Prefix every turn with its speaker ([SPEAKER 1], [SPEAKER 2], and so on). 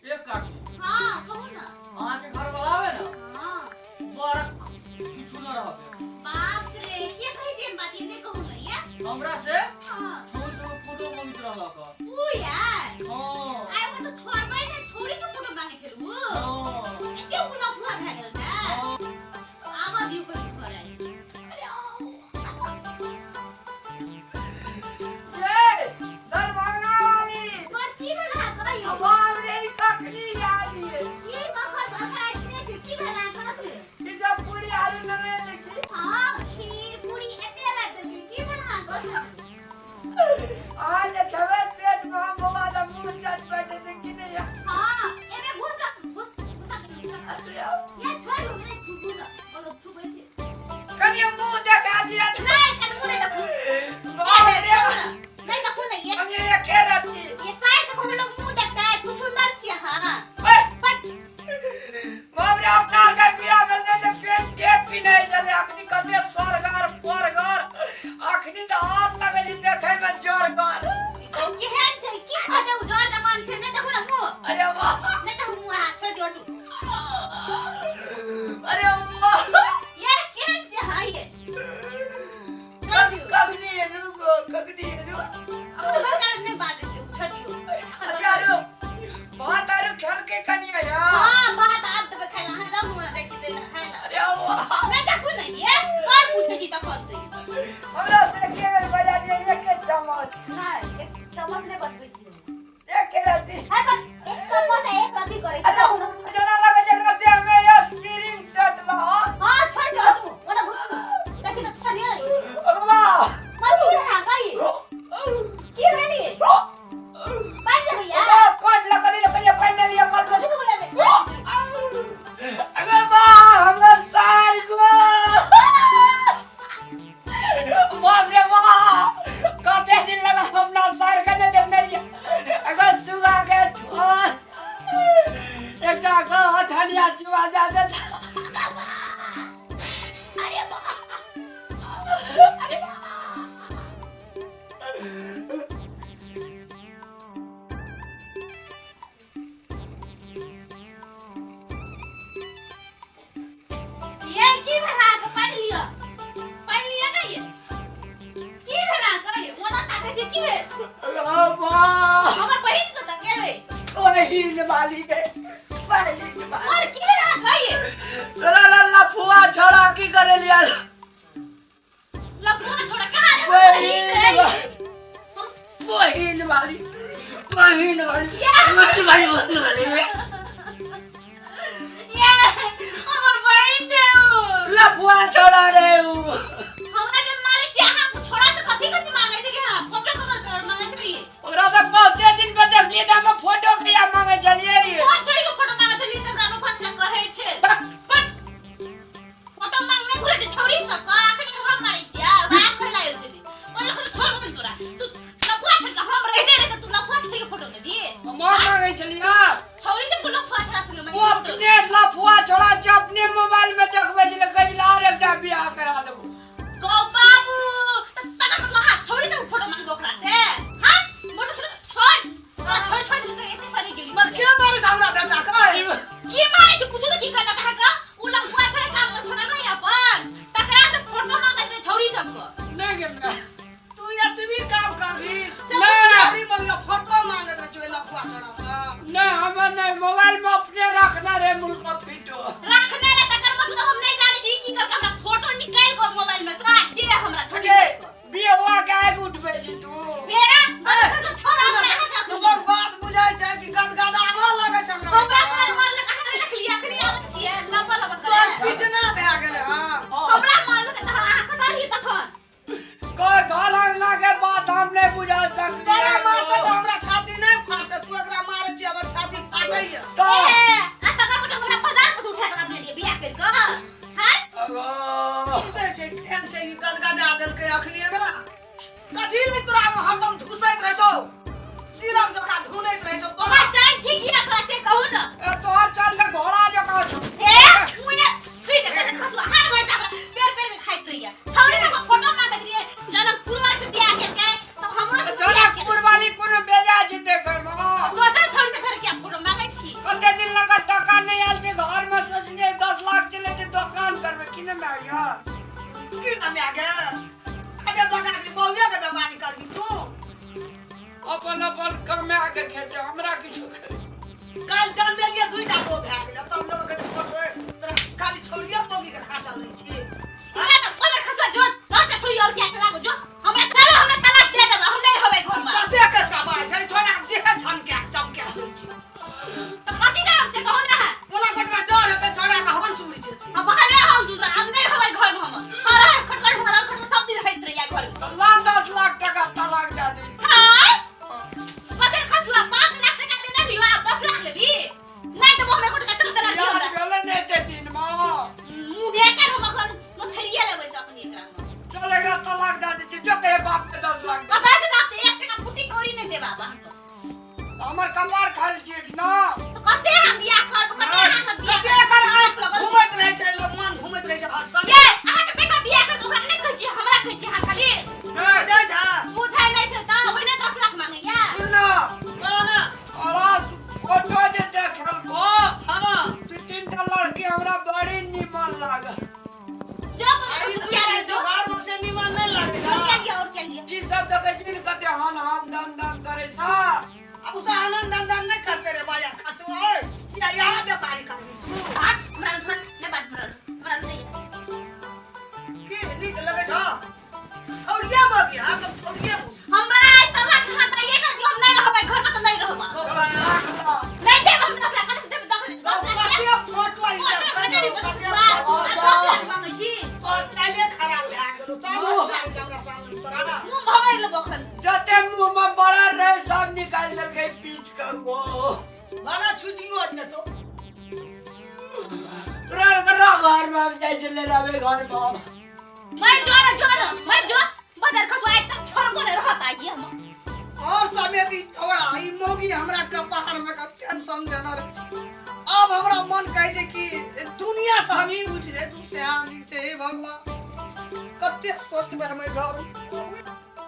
[SPEAKER 1] एक काकी।
[SPEAKER 2] हाँ कहू ना।
[SPEAKER 1] अहाँके घर वाला आबे ना?
[SPEAKER 2] हाँ।
[SPEAKER 1] बड़ किछु न रहबे।
[SPEAKER 2] बाप रे, के कहै छै एहन बात? ये नहि कहू ना ये।
[SPEAKER 1] हमरा से
[SPEAKER 2] हाँ।
[SPEAKER 1] छौरी सब फोटो मंगैत रहलक।
[SPEAKER 2] ऊ यार।
[SPEAKER 1] हाँ।
[SPEAKER 2] आइ ओकरा तऽ छोड़बै ने, छौरी के फोटो मांगै छल ऊ।
[SPEAKER 1] हाँ।
[SPEAKER 2] एते ऊ लफुआ भए गेल छै।
[SPEAKER 1] हाँ।
[SPEAKER 2] आबऽ दियौ कहीं घर आइ। अरे आउ।
[SPEAKER 3] ये दरभंगा वाली।
[SPEAKER 2] बड़ की भेल अहाँ कहियौ?
[SPEAKER 3] बाप रे, ई कखनी आयल ये?
[SPEAKER 2] की बखर बखर आइ किने छै? की भेल अहाँ कहाँ से?
[SPEAKER 3] ई सब पूरी आलू लेने लेकी।
[SPEAKER 2] हाँ, खीर पूरी एते लाइब देलकै। की भेल अहाँ कहाँ?
[SPEAKER 3] अहाँ जे खेबै पेट में हम बाबा तऽ मुँह चट बैठे छै कि नहि?
[SPEAKER 2] हाँ, एमे घुसा घुस घुसा के घुसा। ये छोड़ दू, नहीं छुपू ना। बोलो छुपै छै।
[SPEAKER 3] कनि मुँह देखा दिअ।
[SPEAKER 2] नहीं, कनि मुँह नहीं देखू।
[SPEAKER 3] बाप रे।
[SPEAKER 2] नहीं देखू ना ये।
[SPEAKER 3] हम ये के रति।
[SPEAKER 2] ये साइड के कोनो लोग मुँह देखता है, छुछुंदर छियै अहाँ।
[SPEAKER 3] ओए।
[SPEAKER 2] फट।
[SPEAKER 3] बाप रे, अपना आर के बियाह भेल रहै तऽ पेंट के पिन्है छलै, अखनी कते सरगर परगर, अखनी तऽ आर लगै छै देखै मे जरगर।
[SPEAKER 2] केहन छै? की कहतै उ जर जवान छै? नहीं देखू ना मुँह।
[SPEAKER 3] अरे वाह।
[SPEAKER 2] नहीं देखू मुँह अहाँ, छोड़ दियौ हटू।
[SPEAKER 3] अरे वाह।
[SPEAKER 2] ये केहन छै अहाँ ये? छोड़ दियौ।
[SPEAKER 3] कखनी एलू गो, कखनी एलू?
[SPEAKER 2] अपन सरकार नहि बाजै दियौ, छोड़ दियौ।
[SPEAKER 3] अच्छा आरो भात आरो खेलकै कनिया या?
[SPEAKER 2] हाँ, भात आब देबै खाइ लए, अहाँ जाउ ने, जाइ छी दै लए खाइ लए।
[SPEAKER 3] अरे वाह।
[SPEAKER 2] नहि देखू ने ये, बड़ पूछै छी तखन से।
[SPEAKER 3] हमरा से के बेर बजा दियौ एके चम्मच।
[SPEAKER 2] नहि, एक चम्मच नहि बतबै छी।
[SPEAKER 3] एके रत्ती।
[SPEAKER 2] है पर एक चम्मच आ एक रत्ती करै छी।
[SPEAKER 3] अच्छा, जेना लगै छै एकरा देह में स्प्रिंग सेट रह।
[SPEAKER 2] हाँ, छोड़ दियौ, हटू, ओना घुसू। देखी तऽ छोड़ दियौ ने।
[SPEAKER 3] अगवा।
[SPEAKER 2] मर की भेल कही? की भेल ये? पानि लेबै या?
[SPEAKER 3] कोन लकड़ी लकड़ी पानि ले लिअ कल।
[SPEAKER 2] झूठ बोलै मे।
[SPEAKER 3] अगे बा, हमर सार गो। बाप रे बाप, कते दिन लगा अपना सार के नहि देखने रहियै। अगे सुगा के ठोर एकटा गो अठनिया चुआ जा देता। अरे बा, अरे बा।
[SPEAKER 2] ये की भेल अहाँके? पानि लिअ, पानि लिअ ने। ये की भेल अहाँके? ये मोना ताकै छै, की भेल?
[SPEAKER 3] अगे बा।
[SPEAKER 2] हमर बहिन कतऽ गेलै?
[SPEAKER 3] बहिन वाली के बहिन वाली।
[SPEAKER 2] और की भेल अहाँके ये?
[SPEAKER 3] तोरा लल्ला फुआ छोड़ा की करे लिया?
[SPEAKER 2] लफुआ छोड़ा कहाँ रे? बहिन रे।
[SPEAKER 3] बहिन वाली, बहिन वाली, बहिन वाली, बहिन वाली।
[SPEAKER 2] ये हमर बहिन रे उ।
[SPEAKER 3] लफुआ छोड़ा रे उ।
[SPEAKER 2] हमरा के मारे छै अहाँ छोड़ा से कथी कथी मांगे छलियै अहाँ? फोटो ककर ककर मांगे छलियै?
[SPEAKER 3] ओकरा तऽ बहुते दिन पर देखलियै तऽ हम फोटो कहिया मांगे छलियै रे?
[SPEAKER 2] कोन छोड़ी के फोटो मांगे छलियै से हमरा लफुआ छोड़ा कहै छै। बट फोटो मांगने घुरे छै छौरी सब के, अखनी हमरा मारै छियै बात कहै लागल छली। ओइ लफुआ छोड़ दे तोरा, तू लफुआ छोड़ के हम रहिते रहे तू लफुआ छोड़ के फोटो लेबी?
[SPEAKER 3] हम मांगे छलियै
[SPEAKER 2] छौरी सब के लफुआ छोड़ा संगे
[SPEAKER 3] ओ अपने लफुआ छोड़ा छै, अपने मोबाइल में देखबै छलै, कहै छलै आर एकटा बियाह करा देबो।
[SPEAKER 2] गौ बाबू, त तकर मतलब हां छौरी सब फोटो मांगबो ओकरा से? हां, मोर तो छोड़ तोरा, छोड़ छोड़ के एते सरी गेली।
[SPEAKER 4] मर के मारे से हमरा बेटा का?
[SPEAKER 2] की मारे छै पूछो त की कहलक अहाँ के? उ लफुआ छोड़ के छोड़ा नहीं अपन तकरा से फोटो मांगै छलै छौरी सब के।
[SPEAKER 3] नहि गे माय।
[SPEAKER 4] तू एतबी काम करबी?
[SPEAKER 3] नहि।
[SPEAKER 4] छौरी मंगे फोटो मांगैत रहै छै ओहि लफुआ छोड़ा से?
[SPEAKER 3] नहि, हमर नहि, मोबाइल में अपने रखने रहे मुल्क फोटो।
[SPEAKER 2] रखने रहे तकर मतलब हम नहीं जानै छी की करके हमरा फोटो निकालि के मोबाइल में से दे हमरा छौरी
[SPEAKER 3] गे
[SPEAKER 2] सब के।
[SPEAKER 3] बियाह के आगि उठबै छी तू।
[SPEAKER 2] मेरा बस छोड़ हमरा अहाँ के।
[SPEAKER 4] लोक बात बुझाइ छै कि गदगदाबऽ लगै छै हमरा।
[SPEAKER 2] हमरा घर मारलक अहाँ नहि देखलियै? अखनी आबै छियै लम्बा लम्बा
[SPEAKER 4] तोहर
[SPEAKER 2] करे।
[SPEAKER 4] पिटना भए गेलै हँ।
[SPEAKER 2] हमरा मारलक तऽ अहाँ कतऽ रहियै तखन?
[SPEAKER 3] कोई घर अंगना के बात हम नहीं बुझा सकते।
[SPEAKER 4] तोरा मारतै तऽ हमरा छाती नहि फाटतै, तू एकरा मारै छी हमर छाती फाटैया।
[SPEAKER 3] तो
[SPEAKER 2] ए, आ तकर मतलब हमरा बाजार पर से उठा के लाबलियै।
[SPEAKER 3] अपन अपन कमा के खेतै, हमरा किछो करे।
[SPEAKER 4] काल्हि जन्मेलियै दुइटा गो भए गेलै, तब लोग कहै फोटो तोरा खाली छौड़िए मौगी के खाचल रहै छी।
[SPEAKER 2] हमरा तऽ पदर खसुआ जो 10 टा छोरी और क्या के लागो जो। हमरा चलो, हमरा तलाक दे देबा, हम नहीं रहबै घर में।
[SPEAKER 4] कते कसका बाज छै छोड़ा के, देखे झनके चमके रहै छी।
[SPEAKER 2] तऽ कथी करब से कहू ना।
[SPEAKER 4] ओला गोटरा डर हेतै छोड़ा के, हवन चुड़ी छै।
[SPEAKER 2] हम बाहरे हम दूसरा हम नहीं रहबै घर में। हम हर हर खटखट हर हर खटखट सब दिन रहैत रहिया घर में।
[SPEAKER 3] ला 10 लाख टका तलाक दे दी।
[SPEAKER 2] हाय पदर खसुआ, 5 लाख टका देने रहियो, आब 10 लाख लेबी? नहीं तो हमें गोटका चल तलाक दियो
[SPEAKER 3] याद
[SPEAKER 2] हमरा।
[SPEAKER 3] भेलै ने एते दिन मे?
[SPEAKER 2] मुँह बेकार, हम अखन नोथरिये लेबै से अपने एकरा में।
[SPEAKER 3] चल, एकरा तलाक दे दै छी, जो कहे बाप के 10 लाख दे।
[SPEAKER 2] 10 लाख से 1 टका फुटी कौड़ी नहीं देबा बाप।
[SPEAKER 3] हमर कपार खाली छी ना।
[SPEAKER 2] तो कते हम बियाह करब, कते अहाँ के बियाह
[SPEAKER 4] कते एकर आँख
[SPEAKER 2] लगल छै?
[SPEAKER 4] घुमैत रहै छै लोक, मन घुमैत रहै छै हर साल।
[SPEAKER 2] ये अहाँ के बेटा बियाह कर तऽ ओकरा नहि कहै छियै, हमरा कहै छियै अहाँ खाली।
[SPEAKER 4] बुझै छै।
[SPEAKER 2] बुझै नहि छै तऽ ओहिने 10 लाख मांगैया।
[SPEAKER 3] सुन ना।
[SPEAKER 4] बोलो ना।
[SPEAKER 3] तोरा फोटो जे देखलको, दू तीन टा लड़की हमरा बड़ी निमन लागल।
[SPEAKER 2] जो
[SPEAKER 4] आई
[SPEAKER 2] क्या
[SPEAKER 4] दुइटा
[SPEAKER 2] जो
[SPEAKER 4] जोगार में से निमन नहीं लागै
[SPEAKER 2] और
[SPEAKER 4] छै।
[SPEAKER 2] क्या लिया, और क्या लिया?
[SPEAKER 3] ई सब देखै छी ने, कते हन हन दन दन करै छै।
[SPEAKER 4] अब उसे आनंद दन नहीं करते रे बाजार खासू और या यहाँ व्यापारी कर दी तू।
[SPEAKER 2] हट, हमरा हमरा नहि बाज, हमरा हमरा नहीं।
[SPEAKER 4] की नीक लगै छौ छौड़िया मौगी? हरदम छौड़िया मौगी।
[SPEAKER 2] हमरा आइ तलाक हाथ आइए ना दियो, हम नहीं रहबै घर में तऽ नहीं रहबै।
[SPEAKER 3] लाख ला।
[SPEAKER 2] नहीं देब हम 10 लाख। कथी से देब 10 लाख?
[SPEAKER 4] कते फोटो आई
[SPEAKER 2] दस लाख कते
[SPEAKER 4] कते
[SPEAKER 2] दस लाख मांगै छी।
[SPEAKER 4] तोर चाले खराब भए गेलो तब लागै छै हमरा सामने तोरा।
[SPEAKER 2] मुँह भगैर लेबो अखन।
[SPEAKER 3] जते मुंह में बड़ा रहे सब निकालि देलकै पीच के वो।
[SPEAKER 4] बड़ा छुटियो छै तो।
[SPEAKER 3] तोरा तोरा घर में हम जाइ छलै रहबै घर में हम।
[SPEAKER 2] मर जो रे, जो रे, मर जो बाजार खसुआ, आइ तक छोड़बो नहीं रहत आइ हम।
[SPEAKER 4] और समेत ई छोड़ा ई मौगी हमरा कपार में का टेंशन देने रहै छै। अब हमरा मन कहै छै कि दुनिया से हम ही उठि जाय, तू सएह नीक छै। हे भगवान, कते सोचबै हम एहि घर में।